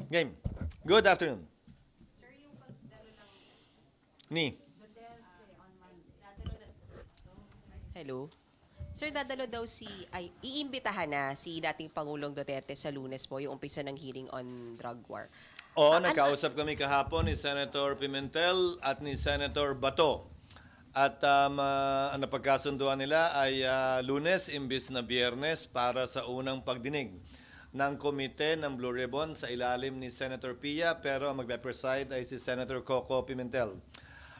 Game. Good afternoon. Sir, yung pagdalo ng Ni. dadalo na, Hello? Sir, dadalo daw iimbitahan na si dating Pangulong Duterte sa Lunes po, yung umpisa ng hearing on drug war. Oo, Ano? nagkausap kami kahapon ni Senator Pimentel at ni Senator Bato. At ang napagkasunduan nila ay Lunes imbis na Biyernes para sa unang pagdinig ng komite ng Blue Ribbon sa ilalim ni Senator Pia, pero ang magbe-preside ay si Senator Coco Pimentel.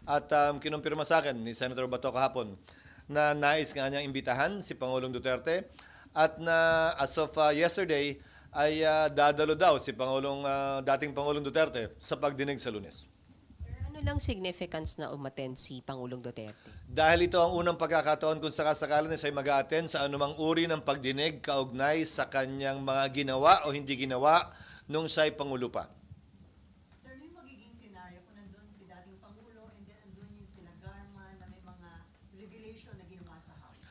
At kinumpirma sa akin ni Senator Bato kahapon na nais nga niyang imbitahan si Pangulong Duterte at na as of yesterday ay dadalo daw si dating Pangulong Duterte sa pagdinig sa Lunes. Sir, ano lang significance na umattend si Pangulong Duterte? Dahil ito ang unang pagkakataon kung sakasakali na siya mag-a-attend sa anumang uri ng pagdinig kaugnay sa kanyang mga ginawa o hindi ginawa nung siya'y Pangulo pa. Sir, yung magiging senaryo kung nandun si dating Pangulo and then nandun yung sila Garma na may mga revelation na ginawa sa House?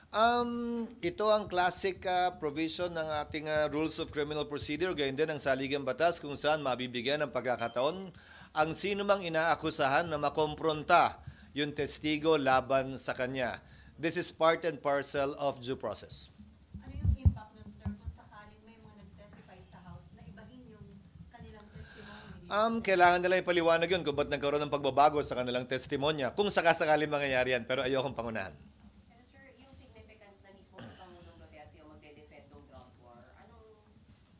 Ito ang classic provision ng ating Rules of Criminal Procedure, gayon din ang saligang batas kung saan mabibigyan ng pagkakataon ang sino mang inaakusahan na makompronta yung testigo laban sa kanya. This is part and parcel of due process. Ano yung impact nun, sir, kung sakaling may mga nag-testify sa House na ibahin yung kanilang testimony? Kailangan nila ipaliwanag yun kung ba't nagkaroon ng pagbabago sa kanilang testimonya. Kung sakasakali mangyayari yan, pero ayokong pangunahan. Pero sir, yung significance na mismo sa Pangulong Duterte yung magde-defend ng drug war, anong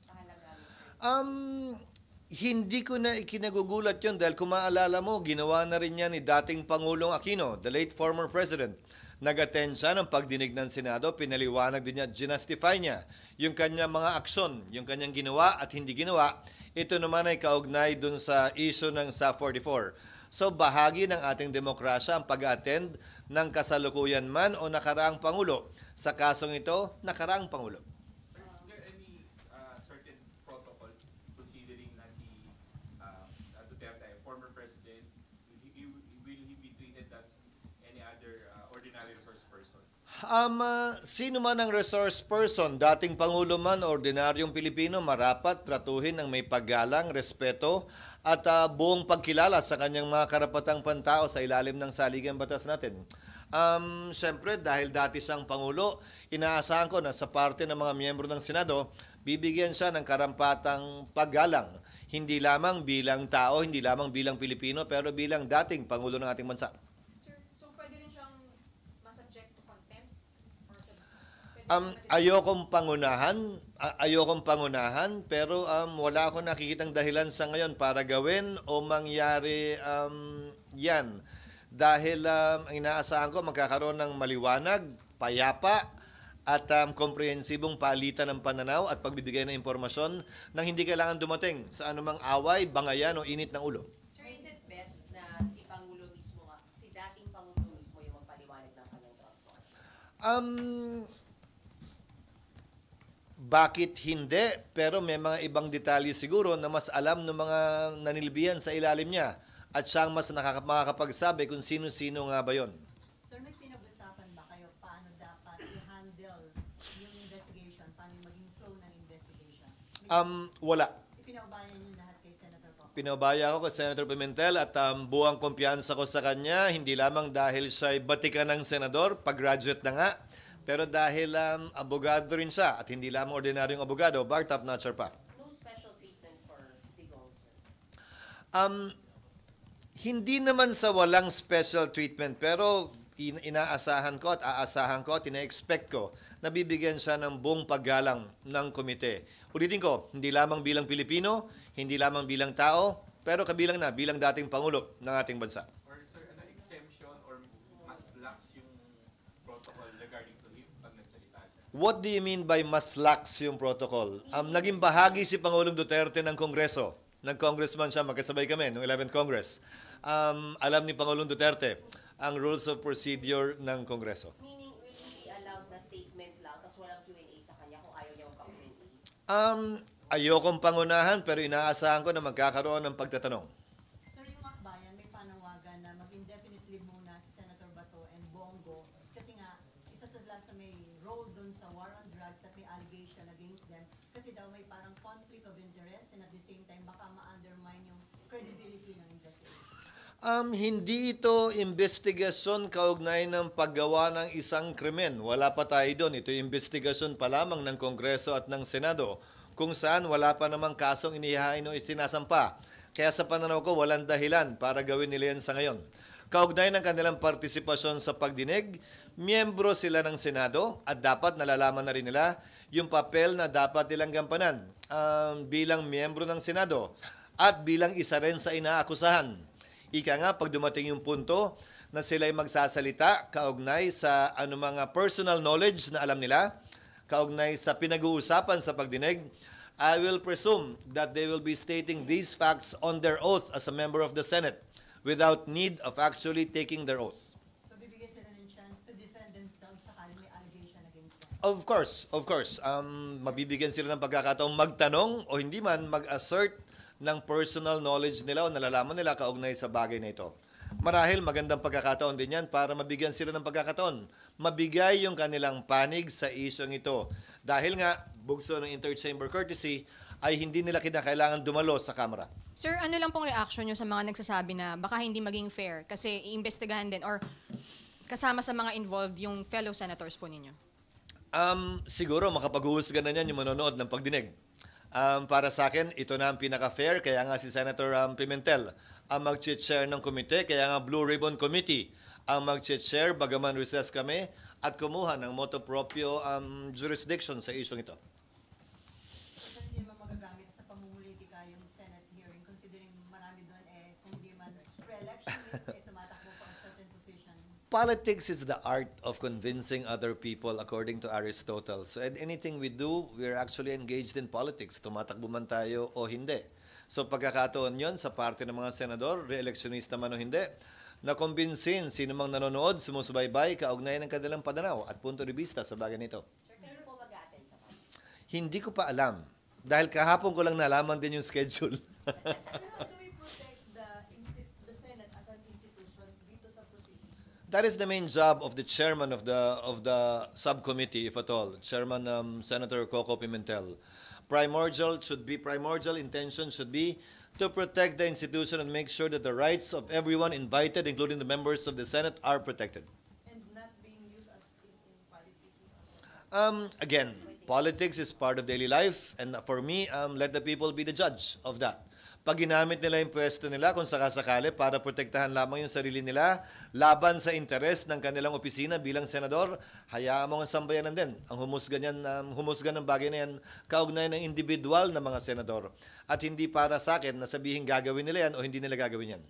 kahalagahan mo, sir? Hindi ko na ikinagugulat yun dahil kung maalala mo, ginawa na rin yan ni dating Pangulong Aquino, the late former president. Nag-attend siya ng pagdinig ng Senado, pinaliwanag din niya, ginastify niya yung kanyang mga aksyon, yung kanyang ginawa at hindi ginawa. Ito naman ay kaugnay dun sa issue ng SA 44. So bahagi ng ating demokrasya ang pag-attend ng kasalukuyan man o nakaraang Pangulo. Sa kasong ito, nakaraang Pangulo. Sir, is there any certain protocols considering na si Duterte, former president, will he be treated as any other ordinary resource person? Sino man ang resource person, dating Pangulo man, ordinaryong Pilipino, marapat tratuhin ng may paggalang, respeto, at buong pagkilala sa kanyang mga karapatang pantao sa ilalim ng saligang batas natin. Siyempre, dahil dati siyang Pangulo, inaasahan ko na sa parte ng mga miyembro ng Senado, bibigyan siya ng karampatang paggalang. Hindi lamang bilang tao, hindi lamang bilang Pilipino, pero bilang dating Pangulo ng ating bansa. Sir, so pwede rin siyang ma-subject to contempt? Or Ayokong pangunahan, pero wala akong nakikitang dahilan sa ngayon para gawin o mangyari yan. Dahil ang inaasahan ko magkakaroon ng maliwanag, payapa, at komprehensibong palitan ng pananaw at pagbibigay ng impormasyon nang hindi kailangan dumating sa anumang away, bangayan o init ng ulo. Sir, is it best na si Pangulo mismo, si dating Pangulo mismo yung magpaliwanag ng kanyang drug war? Bakit hindi? Pero may mga ibang detalye siguro na mas alam ng mga nanilbihan sa ilalim niya at siyang mas makakapagsabi kung sino-sino nga ba yon. Sir, may pinag-usapan ba kayo paano dapat i-handle yung investigation, paano yung maging flow ng investigation? Wala. Ipinaubayan niyo lahat kay Senator Coco. Pinabaya ko kay Senator Pimentel at buwang kumpiyansa ko sa kanya, hindi lamang dahil siya'y batikan ng senador, pag-graduate na nga, pero dahil abogado rin siya at hindi lamang ordinaryong abogado, bar top notcher pa. No special treatment for Digong, sir? Hindi naman sa walang special treatment, pero inaasahan ko at aasahan ko at ina-expect ko na bibigyan siya ng buong paggalang ng komite. Ulitin ko, hindi lamang bilang Pilipino, hindi lamang bilang tao, pero kabilang na bilang dating Pangulo ng ating bansa. Or sir, ano exemption or mas lax yung protocol regarding to him pag nagsalita siya? What do you mean by mas lax yung protocol? Naging bahagi si Pangulong Duterte ng Kongreso. Nag-congressman siya, magkasabay kami noong 11th Congress. Alam ni Pangulong Duterte ang rules of procedure ng Kongreso. Meaning, will he be allowed na statement lang, tapos walang Q&A sa kanya kung ayaw niya magpa-Q&A? Ayokong pangunahan pero inaasahan ko na magkakaroon ng pagtatanong. Sir, yung akbayan, may panawagan na mag-indefinite leave muna si Senator Bato and Bongo kasi nga, isa sila sa may role dun sa war on drugs at may allegation against them kasi daw may parang conflict of interest and at the same time baka Hindi ito investigasyon kaugnay ng paggawa ng isang krimen. Wala pa tayo doon. Ito investigasyon pa lamang ng Kongreso at ng Senado kung saan wala pa namang kasong inihain o sinasampa. Kaya sa pananaw ko, walang dahilan para gawin nila yan sa ngayon. Kaugnay ng kanilang partisipasyon sa pagdinig, miyembro sila ng Senado at dapat nalalaman na rin nila yung papel na dapat nilang gampanan bilang miyembro ng Senado at bilang isa rin sa inaakusahan. Ika nga, pag dumating yung punto na sila'y magsasalita kaugnay sa mga personal knowledge na alam nila, kaugnay sa pinag-uusapan sa pagdinig, I will presume that they will be stating these facts on their oath as a member of the Senate without need of actually taking their oath. So bibigyan sila ng chance to defend themselves sakali may allegation against them. Of course. Mabibigyan sila ng pagkakataong magtanong o hindi man mag-assert ng personal knowledge nila o nalalaman nila kaugnay sa bagay na ito. Marahil magandang pagkakataon din yan para mabigyan sila ng pagkakataon. Mabigay yung kanilang panig sa isyong ito. Dahil nga, bugso ng interchamber courtesy, ay hindi nila kinakailangan dumalo sa Kamara. Sir, ano lang pong reaction nyo sa mga nagsasabi na baka hindi maging fair kasi iimbestigahan din or kasama sa mga involved yung fellow senators po ninyo? Siguro makapag-uhusga na yan yung manonood ng pagdinig. Para sa akin, ito na ang pinaka-fair, kaya nga si Senator Pimentel ang mag-chair ng komite, kaya nga Blue Ribbon Committee ang mag-chair, bagaman recess kami, at kumuha ng motu proprio jurisdiction sa isyong ito. So hindi man magagamit sa pamumulitika yung Senate hearing considering marami doon hindi man pre-electionist, tumatakbo pa a certain position. Politics is the art of convincing other people according to Aristotle. So anything we do, we're actually engaged in politics. Tumatakbo man tayo o hindi. So pagkakataon yon sa parte ng mga senador, re-electionista man o hindi, na kumbinsin sino mang nanonood, sumusubaybay, kaugnay ng kanilang pananaw at punto de vista sa bagay nito. Sir, kayo po mag-attend sa Hindi ko pa alam. Dahil kahapon ko lang nalaman din yung schedule. How do we protect the Senate as an institution dito sa proceedings? That is the main job of the chairman of the subcommittee, if at all, Chairman Senator Coco Pimentel. Primordial intention should be to protect the institution and make sure that the rights of everyone invited, including the members of the Senate, are protected. And not being used as in politics? Again, politics is part of daily life, and for me, let the people be the judge of that. Pag ginamit nila yung pwesto nila kung sakasakali para protektahan lamang yung sarili nila laban sa interes ng kanilang opisina bilang senador, hayaan mo ang sambayanan din ang humusga ng bagay na yan kaugnay ng individual na mga senador. At hindi para sa akin na sabihin gagawin nila yan o hindi nila gagawin yan.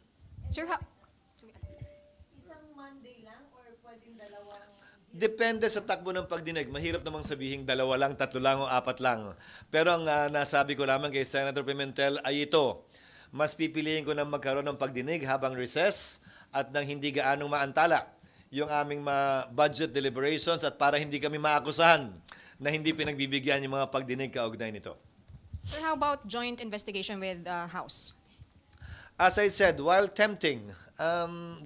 Sir, Isang Monday lang or pwedeng dalawang? Depende sa takbo ng pagdinig. Mahirap namang sabihin 2 lang, 3 lang o 4 lang. Pero ang nasabi ko lamang kay Senator Pimentel ay ito. Mas pipiliin ko na magkaroon ng pagdinig habang recess at nang hindi gaanong maantala yung aming budget deliberations at para hindi kami maakusahan na hindi pinagbibigyan yung mga pagdinig kaugnay nito. sir, how about joint investigation with House? As I said, while tempting,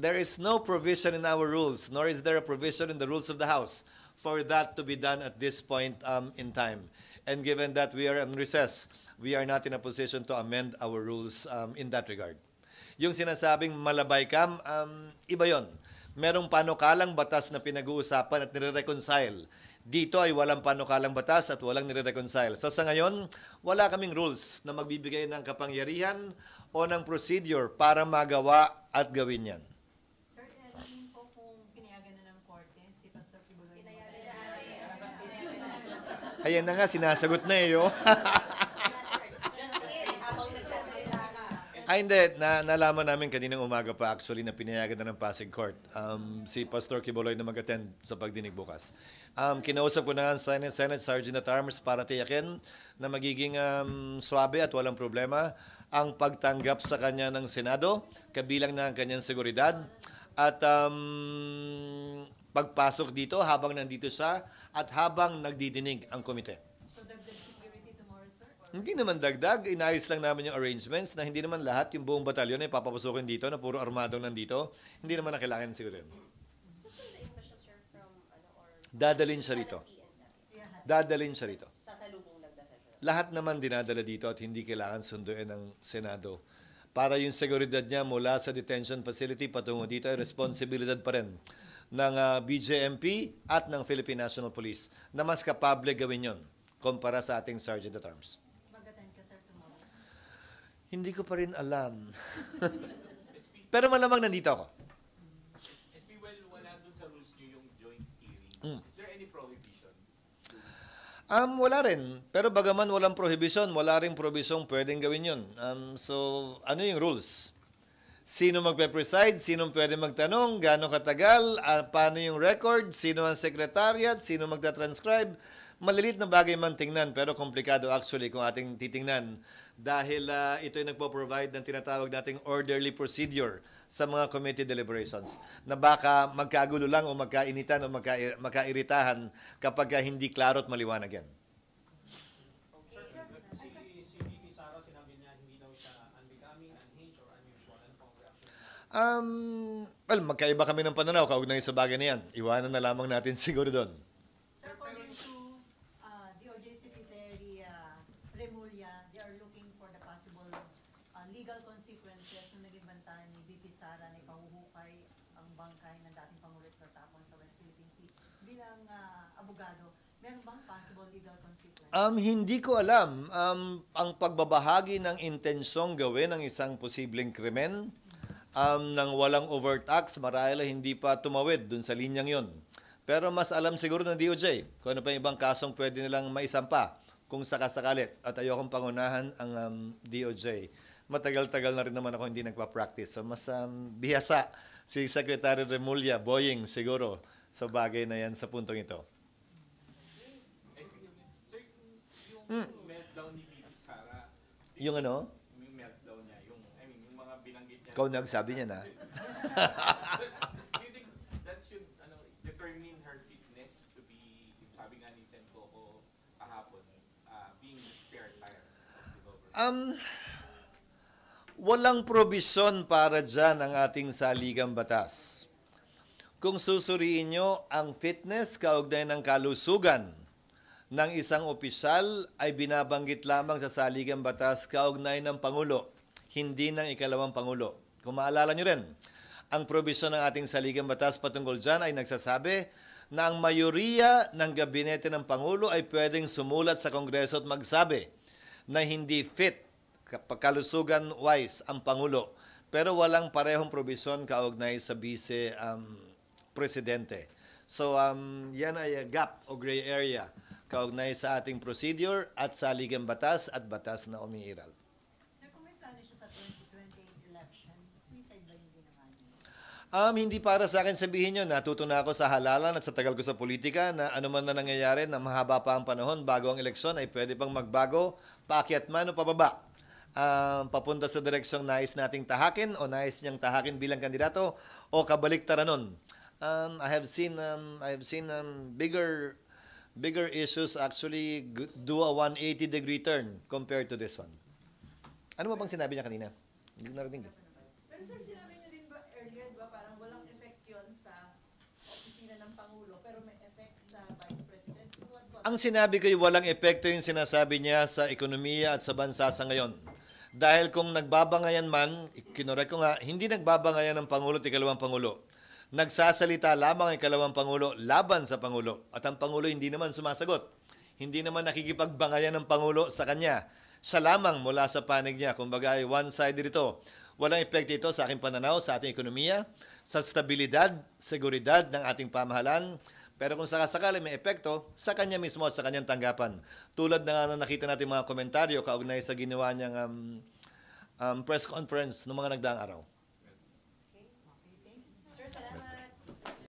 there is no provision in our rules, nor is there a provision in the rules of the House for that to be done at this point in time. And given that we are in recess, we are not in a position to amend our rules in that regard. Yung sinasabing malabay kam, iba yon. Merong panukalang batas na pinag-uusapan at nire-reconcile. Dito ay walang panukalang batas at walang nire-reconcile. So sa ngayon, wala kaming rules na magbibigay ng kapangyarihan o ng procedure para magawa at gawin yan. Sir, ano po kung pinayagan na ng korte si Pastor Kibuloy? Ayan na nga, sinasagot na eh. Oh. Ay hindi, nalaman namin kaninang umaga pa actually na pinayagan na ng Pasig Court si Pastor Kibuloy na mag-attend sa pagdinig bukas. Kinausap ko na ang Senate Sergeant at Arms para tiyakin na magiging swabe at walang problema ang pagtanggap sa kanya ng Senado, kabilang na ang kanyang seguridad at pagpasok dito habang nandito siya at habang nagdidinig ang komite. So dagdag security tomorrow, sir? Hindi naman dagdag, inayos lang namin yung arrangements na hindi naman lahat yung buong batalyon ay papapasukin dito na puro armadong nandito. Hindi naman na kailangan siguro yun. Susunduin ba siya, sir, from or Dadalhin siya rito. Dadalhin siya rito. sasalubong nagdasal siya? Lahat naman dinadala dito at hindi kailangan sunduin ng Senado. para yung seguridad niya mula sa detention facility patungo dito ay responsibilidad pa rin ng BJMP at ng Philippine National Police na mas kapable gawin yon kumpara sa ating Sergeant at Arms. Mag-attend ka, sir, tomorrow. Hindi ko pa rin alam. Pero malamang nandito ako. SB, well, wala dun sa rules nyo yung joint hearing. Is there any prohibition? Wala rin. Pero bagaman walang prohibition, wala rin probisyong pwedeng gawin yun. So, ano yung rules? Sino magpe-preside? Sino pwede magtanong? Gaano katagal? Paano yung record? Sino ang secretariat? Sino magta-transcribe? Malilit na bagay man tingnan, pero komplikado actually kung ating titingnan. Dahil ito ay nagpo-provide ng tinatawag nating orderly procedure sa mga committee deliberations na baka magkagulo lang o magkainitan o magkairitahan kapag hindi klaro at maliwanag yan. Si VP Sara, sinabi niya hindi daw siya unbecoming, unhinged, or unusual. Ano pong reaction? Well, magkaiba kami ng pananaw kaugnay sa bagay na yan. Iwanan na lamang natin siguro doon. Sir, according to DOJ Secretary Remulla, they are looking for the possible legal consequences nung naging banta ni VP Sara na ipahuhukay ang bangkay ng dating Pangulo at natapon sa West Philippine Sea. Bilang abogado, meron bang possible legal consequences? Hindi ko alam. Ang pagbabahagi ng intensyong gawin ng isang posibleng krimen nang walang overt acts, marahil hindi pa tumawid dun sa linyang yon. Pero mas alam siguro ng DOJ kung ano pa yung ibang kasong pwede nilang maisampa kung sakasakalit. At ayokong pangunahan ang DOJ. Matagal-tagal na rin naman ako hindi nagpa-practice. So mas bihasa si Secretary Remulla, Boying siguro sa bagay na yan sa puntong ito. Sir, yung meltdown ni VP Sara, Yung ano? yung meltdown niya, yung mga binanggit niya. Ikaw nagsabi niya na. Do you think that should determine her fitness to be, sabi nga ni Sen Coco kahapon, being the spare tire of the government? Walang probisyon para dyan ang ating saligang batas. Kung susuriin nyo, ang fitness kaugnay ng kalusugan ng isang opisyal ay binabanggit lamang sa saligang batas kaugnay ng Pangulo, hindi ng ikalawang Pangulo. Kung maalala nyo rin, ang probisyon ng ating saligang batas patungkol dyan ay nagsasabi na ang mayoriya ng gabinete ng Pangulo ay pwedeng sumulat sa Kongreso at magsabi na hindi fit kalusugan-wise ang Pangulo. Pero walang parehong probisyon kaugnay sa Vice Presidente. So, yan ay a gap o gray area kaugnay sa ating procedure at saligang batas at batas na umiiral. Sir, kung may plano siya sa 2028 election, suicide ba yung ginawa niya? Hindi para sa akin sabihin yun. Natuto na ako sa halalan at sa tagal ko sa politika na ano man na nangyayari na mahaba pa ang panahon bago ang eleksyon ay pwede pang magbago, paakyat man o pababa. Papunta sa direksyong nais nating tahakin o nais niyang tahakin bilang kandidato o kabaliktaran nun. I have seen bigger issues actually do a 180-degree turn compared to this one. Ano ba bang sinabi niya kanina? Hindi ko narinig. Pero sir, sinabi niyo din ba earlier, ba parang walang effect yun sa opisina ng Pangulo, pero may effect sa Vice President? Ang sinabi ko ay walang epekto yung sinasabi niya sa ekonomiya at sa bansa sa ngayon. Dahil kung nagbabangayan man, kinorek ko nga, hindi nagbabangayan ng Pangulo at ikalawang Pangulo. Nagsasalita lamang ang ikalawang Pangulo laban sa Pangulo. At ang Pangulo hindi naman sumasagot. Hindi naman nakikipagbangayan ng Pangulo sa kanya. Siya lamang mula sa panig niya. Kumbaga ay one-sided ito. Walang epekto ito sa aking pananaw, sa ating ekonomiya, sa stabilidad, seguridad ng ating pamahalaan. Pero kung sakasakali may epekto, sa kanya mismo at sa kanyang tanggapan. Tulad na nga nakita natin mga komentaryo kaugnay sa ginawa niyang press conference noong mga nagdaang araw.